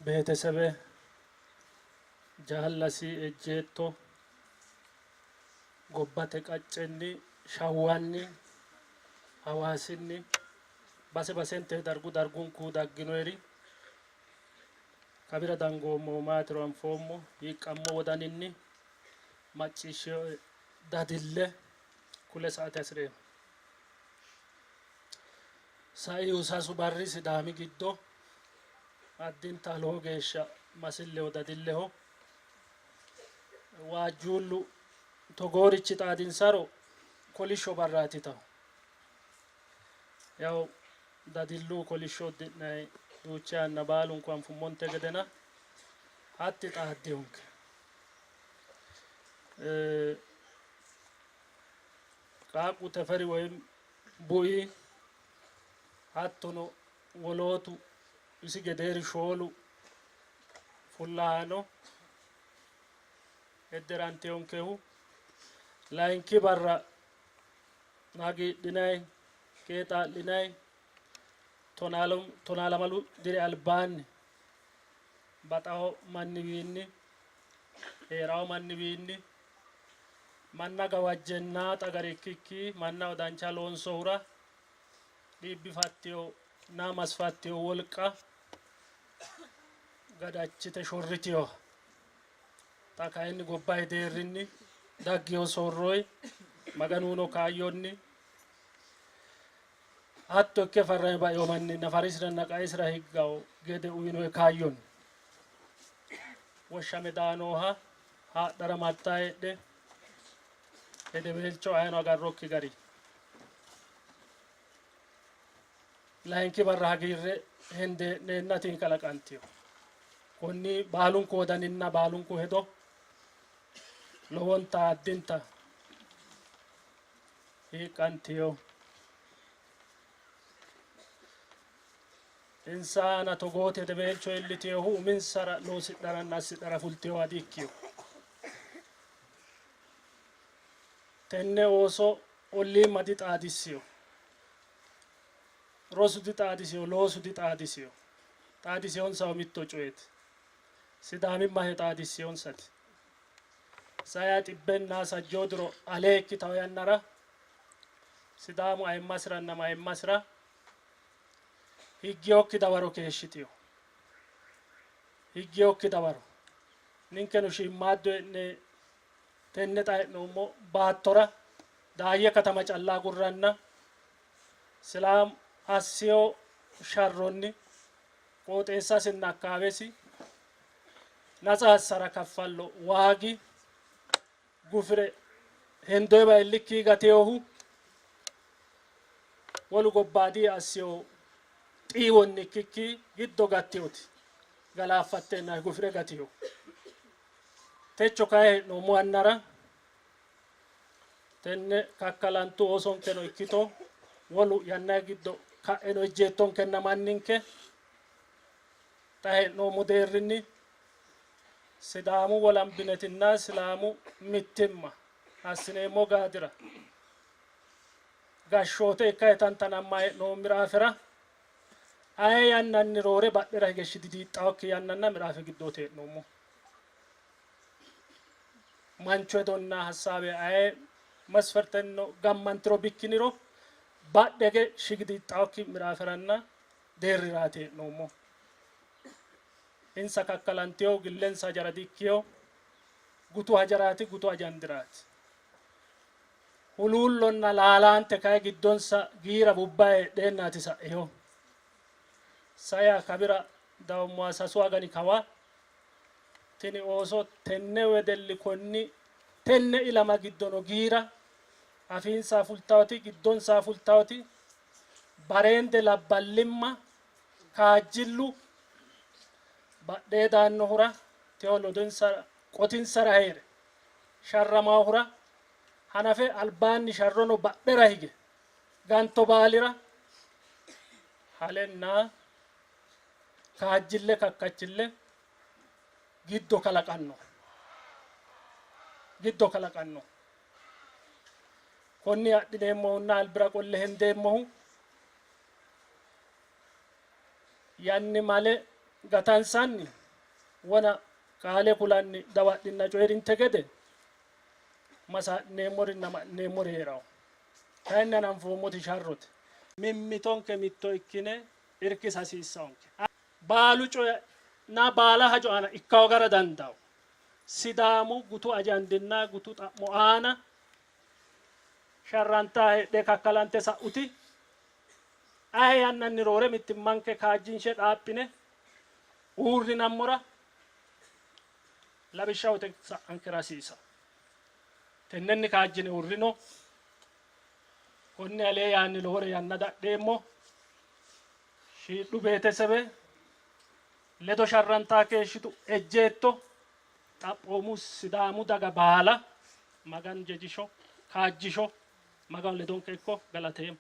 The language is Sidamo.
Beetesebe, jaallasi ejjeetto gobbate qaccenni, Shawwanni, Hawaasinni, base basente dargu dargunku dagginoeri kawira dangoommohu maatiro anfoommo, hiiqqammo wodaninni macciishshinoe dadille kule sa''ate hasi'reemmo. Saihu sasu barri Sidaami giddo addinta lowo geeshsha masilleho dadilleho. Waajjuullu togoorichi xaadinsaro kolishsho barraati yitawo. Yawu dadillu kolishsho uddi'nayi duucha yanna baalunku anfummonte gedena hatti xaaddiyonke. Qaaqqu Teferi woyim Bui hattono wolootu isi gedeeri shoolu fullahaano edderanteyonkehu layinki barra hagiidhinayi qeexaa'linayi tonaalamalu diri albaanni baxawo manniwiinni hee'rawo manniwiinni manna gawajjenna xagari ikkikki mannaho dancha loonsohura dhiibbifattiyo na masfattiyo wolqa gadachite shorritiyo. Xa kayinni gobbayi deerrinni daggiyo soorroyi Maganuno kaayyonni hatto ikke farrame baino manni nafarisiranna qaesira higgawo gede uyinoe kaayyonni woshshame daa nooha haadhara marta heedhe hedeweelcho ayino agarrokki gari layinki barra hagiirre hende hee'neenna tini kalaqantino. Konni baalunku wodaninna baalunku hedo lowonta addinta hiiqqantino. Insa aana togooti hedeweelcho iillitinohu uminsara loosidharanna assidhara fultinoha di''ikkino. Tenne ooso olliimma dixaadissino, rosu dixaadisino, loosu dixaadisino. Xaadisinonsahu mitto coyeeti. Sidaamimma xaadissinonsati. Sai xibbenna sajjoo diro alee ikkitanno yannara Sidaamu ayimmasiranna mayimmasira higginokki dawaro keeshshitino. Higginokki dawaro. Ninkeno shiimmaaddu hee'ne tenne xa hee'noommo baattora Daayye katama calla agurranna Silaam assino sharronni qooxeessasinna akkaawesi natsa assara kaffallo waagi gufire hendoyiwa iillikki gatinohu wolu gobbaadi assino xiiwonni ikkikki giddo gattinoti galaaffatteenna gufire gatino. Techo kayi hee'noommo yannara tenne kakkalantu oosonkeno ikkito wolu yanna giddo ka'eno ejjeettonkenna manninke xa hee'noommo deerrinni Sidaamu wolambinetinna Silaamu mittimma assineemmo gaadira gashshoote ikka tantanamma hee'noommo miraafira aye yannanni roore badhera hige shididiixxawokki yannanna miraafe giddooti hee'noommo. Manchu hedonna hassaawe aye masfertenno gammantiro bikkiniro badhe hige shigidiixxawokki miraaferanna deerriraati hee'noommo. Insa kakkalantino gillensa hajara dikkino, gutu hajaraati, gutu ajandiraati. Huluullonna laalaante kayi giddonsa giira bubbae heedheennaati sa'ino. Saya kawira dawummoha sasu agani kawa tini ooso tenne wedelli konni tenne ilama giddono giira afiinsa fultawoti giddonsa fultawoti bareende labballimma kaajjillu badhee daannohura tewo lodonsara qotinsara hee're sharramaahura hanafe albaanni sharrono badhera hige ganto baalira halenna kaajjille kakkachille giddo kalaqanno giddo kalaqanno. Konni adhineemmohunna albira qolle hendeemmohu yanni male gatansanni Wona qaale kulanni dawadhinna coyi'rinte gede masa'neemmorinna ma'neemmori hee'rawo. Kayinni hananfoommoti sharrote. Mimmitonke mitto ikkine irkisa hasiissawonke. Baalu coyna baala hajo aana ikka hoogara dandawo. Sidaamu gutu ajandinna gutu xa'mo aana sharrantaa heedhe kakkalante sa'uti aye yannanni roore mittimmanke kaajjinshe dhaaphine uurrinammora lawishsha wote sa'ankera hasiisa. Tennenni kaajjine uurrino. Konni alee yaanni lowore yanna dadheemmo. Shiidhu beetesebe ledo sharrantaa keeshshitu ejjeetto xaphoomu Sidaamu daga baala Maganu jejisho kaajjisho, Maganu ledonke ikko, galateemmo.